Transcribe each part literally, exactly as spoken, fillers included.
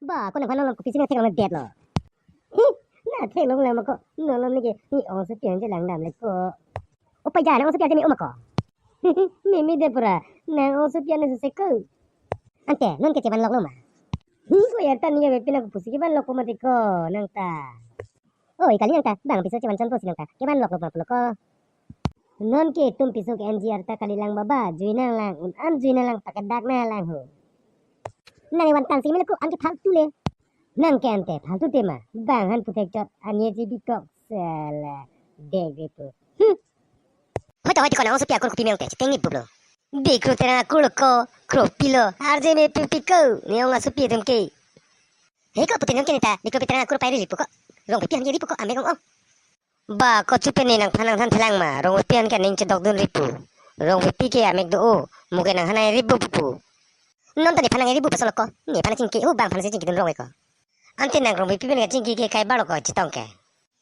Pa, ko nangphan nolong kopisi nangtheklong det lo. Hi, nangtheklong lang ma ko. Nolong neke, ne ongsopi an chelang damle ko. O pa ja, nang ongsopi an che me-o ma ko. Meme de pura, nang ongsopi an ne suse ko. Ante, non ke chevanloklo ma. Hi, ko ya ta ne ya bepi nang kopusi kevanlokpo mati ko, nang ta. Oi, kali nang ta, bang piso chevan chonpo si nang ta. Kevanloklo ma pulo ko. Non ke tum piso ke M G R ta kali lang baba, jui nanglang, un an jui nanglang, pakedak nanglang ho. Nang ivan tang si mele ko, an ke faltu le. Nang ke ante, faltu te ma, bang han puthek chot, anye ji bikok, sala, dek de pu. Hmm. Hoi to, hoi to, ko nang ongsopi akur kopi meng te, chiteng ni bublo. Bikro terang akur lo ko, kropi lo, arje me pipi ko, ne ongsopi atum ke. He ko putin ke ne ta, bikro terang akur pai ripo ko. Rongpipi an ke ripo ko, amek ong ong. Ba, ko chupe ne nangphan nangthan thelang ma, Rongpipi an ke ning chedok dun ripo. Rongpipi ke amek do o, mo ke nanghan ai ripo pupu. Non ta nephan nang ripo pasolo ko, nephan chingki, hu bang phan si chingki dun rong ko. Ante nang Rongpipi pen ke chingki ke kai bar lo ko chetong ke.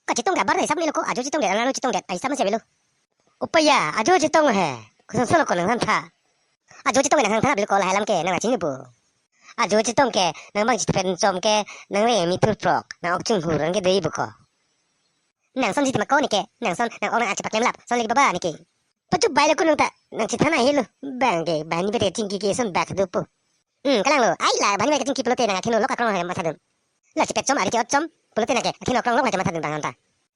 Ka chetong ke bar na hisap ni lo ko, ajo chetong det, analo chetong det, ai sama siya belo. O pa ya, ajo chetong he, koson solo ko nangthan tha. Ajo chetong ke nangthan tha belo ko lahai lam ke, nang achini bo. Ajo chetong ke, nang bang chitpen chom ke, nang re mi thur prok, nang ok chung hur an ke dei bo ko. Nang son jiti ma ko ne ke, nang son, nang ong nang achepak lemlap, son lagi baba ne ke. Pachu bai lo kunung ta, nang chithana helo, bang ke, bani bete chingki ke son bak do po. Hmm, kalang lo, ai la, bani bete chingki pulote nang akhino lok akrong he matha dun. La chepet chom, ari ke ot chom, pulote nang ke, akhino akrong lok nang ke matha dun bang ta.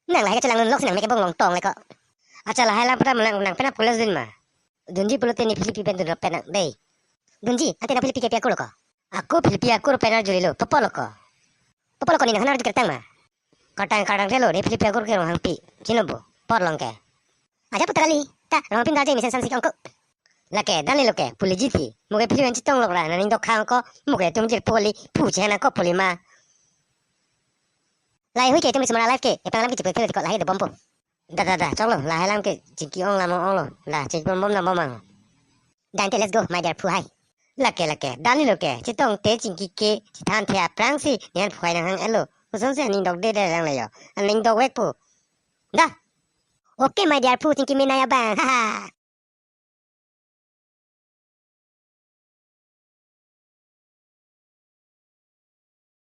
Nang lahai ke chelang lun lok si nang me ke bong long tong le ko. Acha lahai lang pura nang, nang penap kulas dun ma. Dunji pulote ne Philippi pen dun rap pen nang, dei. Dunji, ante nang Philippi ke pi akur lo ko. Ako Philippi akur pen arjuli lo, popo lo ko. Popo lo ko ne nang hanar di kertang ma. Kartang kartang telo, ne Philippi akur ke Ronghangpi. Chino bo, por long ke. Aja putra li, ta Ronghangpi daje mesen san sik ong ko. Lake, dan li lo ke, puli jiti. Mo ke Philippi an chetong lok ra, nang ning dok khang ko, mo ke tum jir poli, pu chena ko poli ma. Lahai hui ke tum semara live ke, epang lam ke chipul thelo ko lahai de bompo. Da, da, da, choklo, lahai lam ke chingki ong lam ong lo, la chingki bom bom lam bom ang. Dan te let's go, my dear phu hai. Lake, lake, dan ni lo ke, chetong te chingki ke, chithan the aphrang si, nian phu hai nang hang elo, koson si aning dok de de lang le yo, aning dok vek po. Da. Okay, my dear phu, chingki me naya bang, ha ha.